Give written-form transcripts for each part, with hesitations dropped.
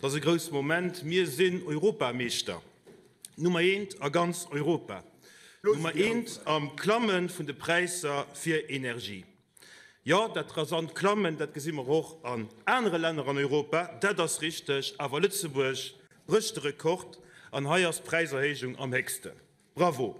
Et ass e grousse Moment, Mir sinn Europameeschter, Nummer eent a ganz Europa, Nummer eent am Klamme vun de Präisser fir Energie. Jo, dat rasant Klammen, dat gesi mer och an anere Länner an Europa, dat ass richteg, awer Lëtzebuerg brécht de Rekord an hei ass d'Präiserhéijung am héchsten. Bravo!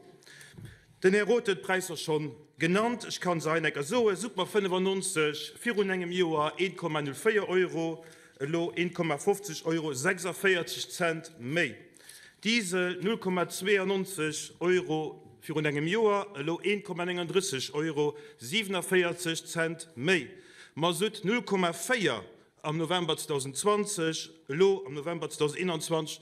Den Här Roth huet d'Präisser schonn genannt, ech kann se hei necker soen, Super 95 virun engem Joer 1,04 Euro, elo 1,50 Euro, 46 Cent méi. Diesel 0,92 Euro virun engem Joer, elo 1,39 Euro, 47 Cent méi. Masutt 0,4 am November 2020, elo am November 2021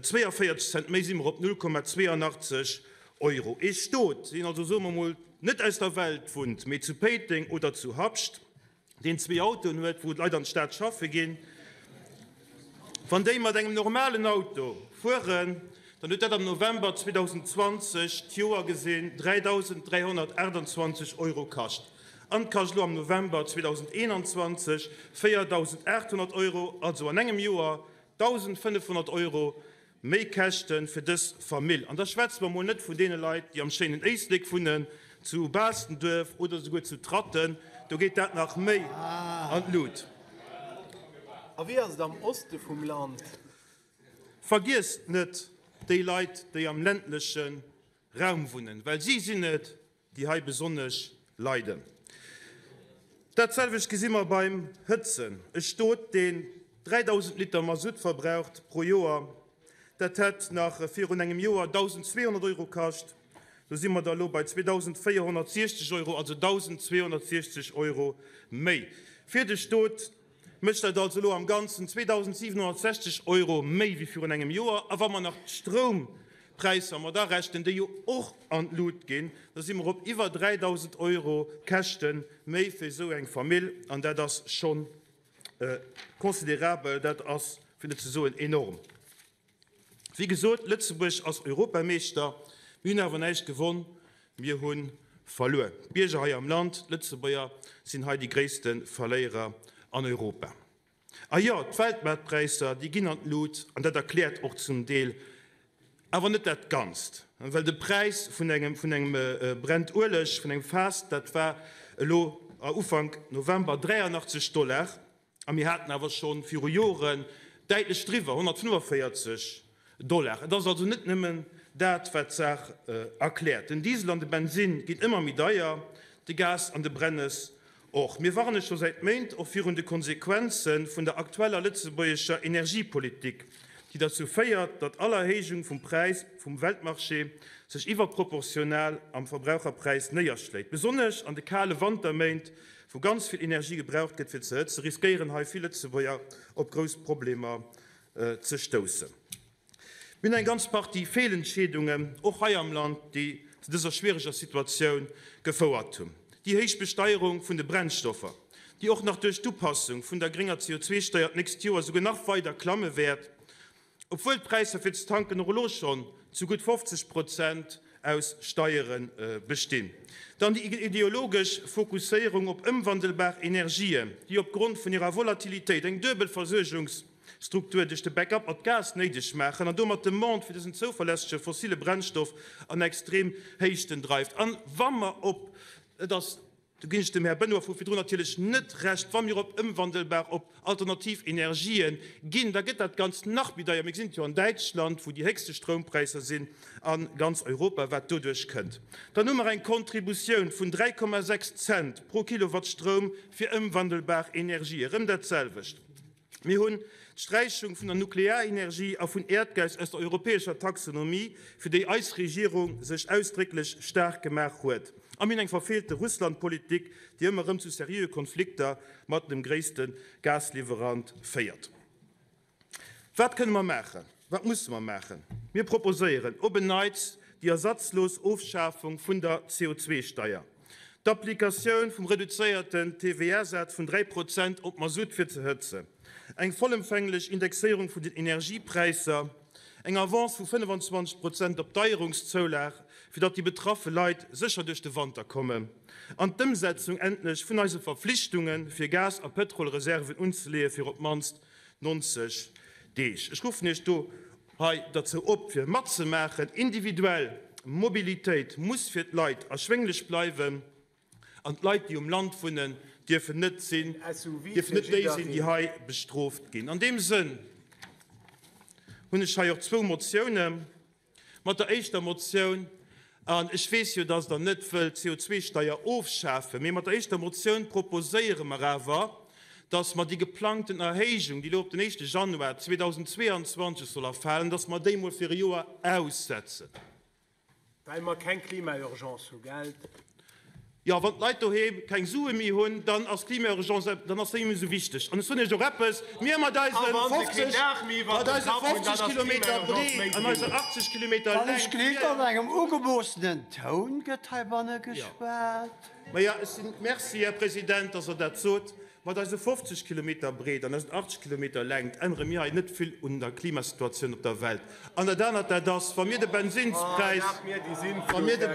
42 Cent méi, si mer op 0,82 Euro. Ee Stot, deen also, soe mer mol, net aus der Welt wunnt, mee zu Péiteng oder zu Habscht, deen zwee Autoen huet, wou d'Leit an d'Stad schaffe ginn, wann déi mat engem normalen Auto fueren, dann huet dat am November 2020 d'Joer gesinn 3.328 Euro kascht. An et kascht elo am November 2021 4.800 Euro, also an engem Joer 1.500 Euro méi Käschte fir dës Famill. An da schwätze mer mol net vun deene Leit, déi am schéinen Éislek wunnen, zu Baastenduerf oder souguer zu Tratten, do geet dat nach méi an d'Lut. A wéi ass et am Oste vum Land? Vergiesst net déi Leit, déi am ländleche Raum wunnen, well si sinn et, déi hei besonnesch leiden. Dat selwecht gesi mer beim Hëtzen. E Stot, deen 3.000 Liter Masutt verbraucht pro Joer, dat hätt nach virun engem Joer 1.200 Euro kascht. Do si mer da elo bei 2.460 Euro, also 1.260 Euro méi fir de Stot. Mécht dat also elo am Ganzen 2.760 Euro méi wéi virun engem Joer. A wa mer nach d'Stroumpräisser mat arechnen, déi jo och an d'Lut ginn, da si mer op iwwer 3.000 Euro Käschte méi fir esou eng Famill. An dat ass scho considerabel, dat ass, fir net ze soen enorm. Wéi gesot, Lëtzebuerg ass Europameeschter. Mir hunn awer näischt gewonn, mir hu verluer. D'Bierger hei am Land, d'Lëtzebuerger, sinn hei déi gréisste Verléierer an Europa. A jo, d'Weltmaartpräisser, déi ginn an d'Lut, an dat erkläert och zum Deel, awer net dat Ganzt, well de Präis vun engem vun engem Brent-Ueleg, vun engem Faass, dat war elo Ufank November 83 Dollar. A mir haten awer scho viru Joren däitlech driwwer, 145 Dollar. Et ass also net nëmmen dat, wat d'Saach erkläert. Den Diesel an de Bensinn ginn ëmmer méi deier, de Gas an de Brennes och. Mir warne scho säit Méint och virun de Konsequenze vun der aktueller lëtzebuergescher Energiepolitik, déi derzou féiert, datt all Erhéijung vum Präis vum Weltmarché sech iwwerproportional am Verbraucherpräis néierschléit, besonnesch an de kale Wanterméint wou ganz vill Energie gebraucht gëtt fir ze hëtzen, riskéieren hei vill Lëtzebuerger op grouss Problemer ze stoussen. Mir hunn eng ganz Partie Feelentscheedungen, och hei am Land, déi zu dëser schwiereger Situatioun gefouert hunn. Déi héich Besteierung vun de Brennstoffer, déi och nach duerch d'Upassung vun der grénger CO2-Steier d'nächst Joer souguer nach weider klamme wäert, Obwuel d'Präisser fir ze tanken och elo schonn zu gutt 50 Prozent aus Steiere bestinn. Dann déi ideologesch Fokusséierung op ëmwandelbar Energien, déi opgrond vun hirer Volatilitéit eng duebel Versuergungsstruktur duerch de Backup mat Gas néideg maachen an domat d'Demande fir dësen zouverlässege fossille Brennstoff an extrem Héichten dreift. An wa mer op, et ass Do ginn ech dem Här Benoy vu virdrun natierlech net Recht. Wa mir op ëmwandelbar, op alternativ Energien ginn, da gëtt dat Ganzt nach méi deier. Mir gesinn et jo an Däitschland, wou déi héchste Stroumpräisser sinn a ganz Europa, wat doduerch kënnt. Dann hu mer eng Contributioun vun 3,6 Cent pro Kilowatt Stroum fir ëmwandelbar Energien. Erëm dat selwecht. Mir hunn d'Sträichung vun der Nuklearenergie a vun Äerdgas aus der europäescher Taxonomie, fir déi eis Regierung sech ausdrécklech staark gemaach huet. A mir hunn eng verfeelte Russlandpolitik, déi ëmmer erëm zu seriöe Konflikter mat dem gréisste Gasliwwerant féiert. Wat kënne mer maachen? Wat musse mer maachen? Mir proposéieren op en Neits déi ersatzlos Ofschafung vun der CO2-Steier, d'Applikatioun vum reduzéierten TVA-Saz vun 3 Prozent op Masutt fir ze hëtzen, eng vollëmfänglech Indexéierung vun den Energiepräisser, eng Avance vu 25 Prozent op d'Deierungszoulag, fir datt déi betraffe Leit sécher duerch de Wanter kommen, an d'Ëmsetzung endlech vun eise Verflichtungen, fir Gas a Pëtrolreserven unzeleeë fir op d'mannst 90. Deeg. Ech ruffen Iech do hei derzou op, fir matzemaachen. Individuell Mobilitéit muss fir d'Leit erschwénglech bleiwen an d'Leit, déi um Land wunnen, dierfen net sinn, dierfen net déi sinn, déi hei bestrooft ginn. An deem Sënn hunn ech hei och zwou Motiounen. Mat der éischter Motioun, an ech weess jo, dass Der net wëllt d'CO2-Steier ofschafen, mee mat der éischter Motioun proposéiere mer awer, dass mer déi geplangten Erhéijung, déi elo op den éischte Januar 2022 soll erfalen, dass mer déi emol fir e Joer aussetzen. Well mer keng Klima-Urgence hu, gelt? Jo, wann d'Leit doheem keng Sue méi hunn, dann ass d'Klima-Urgence, dann ass déi net méi esou wichteg. An ech soen Iech och eppes, Mir mat eise 50, mat eise 50 Kilometer Breet an eiser 80 Kilometer Wann ech Längt, gleeft, mir. an engem ugemoossenen Toun gëtt heibanne geschwat. Maja, ech sinn, Merci, Här President, dass Der dat sot. Mat eise 50 Kilometer Breet an eisen 80 Kilometer Längt ännere mir hei net vill un der Klimasituatioun op der Welt. An dat anert, dat ass, wa mir de Bensinnspräis, wa mir de,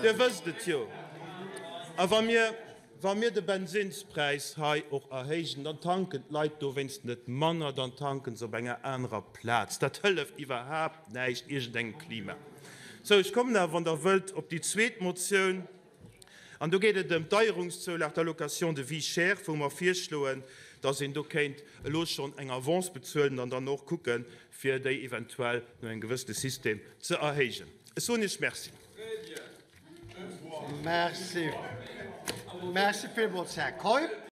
Dir wësst et jo, a wa mir, wa mir de Bensinnspräis hei och erhéijen, dann tanken d'Leit dowéinst net manner, dann tanken se op enger anerer Plaz. Dat hëlleft iwwerhaapt näischt iergendengem Klima. Sou, ech kommen awer, wann Der wëllt, op déi zweet Motioun. An do geet et ëm d'Deierungszoulag, d'Allocation de vie chère, wou mer virschloen, dass een do kéint elo schonn eng Avance bezuelen an dann och kucken, fir déi eventuell no engem gewëssene System ze erhéijen. Ech soen Iech Merci. Merci. Merci villmools, Här Keup.